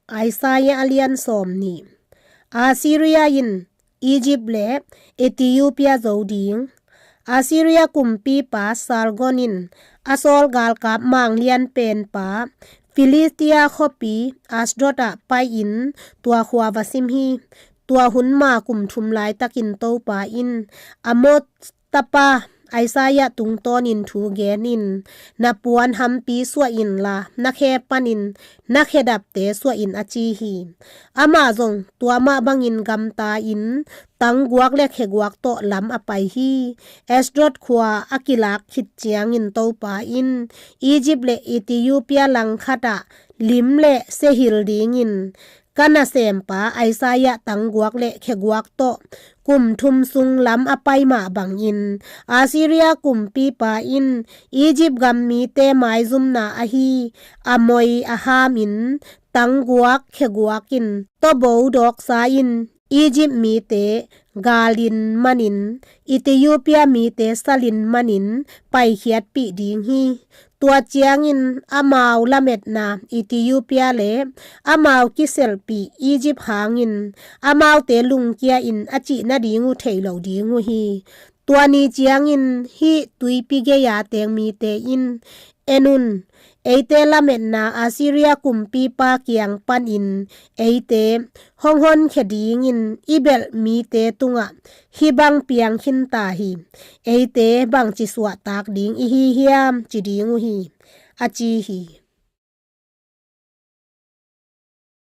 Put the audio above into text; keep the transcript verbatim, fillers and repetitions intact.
Isaiah a lian sawm nih. Assyria in Egypt le Ethiopia zo ding. Assyria kumpipa Sargon in a sawl galkap mang lian penpa Philistia khuapi Ashdod ah pai-in tua khua va sim hi. Tua hun ma kum thum laitakin Topa in Amoz tapa Isaiah tungtawnin thu genin, na puan hampi suah inla, na khe panin na khedapte suah in, a ci hi. Amah zong tua mah bangin gamta-in tangguak le kheguak tawh lam a pai hi. Ashdod khua a kilak khit ciangin Topa in Egypt le Ethiopia langkhat ah lim le siahil dingin ka nasempa Isaiah tangguak le kheguak tawh kum thum sung lam a pai mah bangin Assyria kumpipa in Egypt gam mite maizumna ahi a moi a hamin tangguak kheguak in tawbo dawksa in Egypt mite galin manin Ethiopia mite salin manin paikhiatpih ding hi. Tua ciangin amau lametna Ethiopia le amau kiselpih Egypt hangin amaute lungkia in a cih nading uh thei lo ding uh hi. Tua ni ciangin hih tuipi gei-a teng mite in, en un, eite lametna Assyria kumpipa kiang panin eite hong honkhia dingin i belh mite tungah hih bang piang khin ta hi. Eite bangci suahtak ding i hi hiam, ci ding uh hi, a ci hi.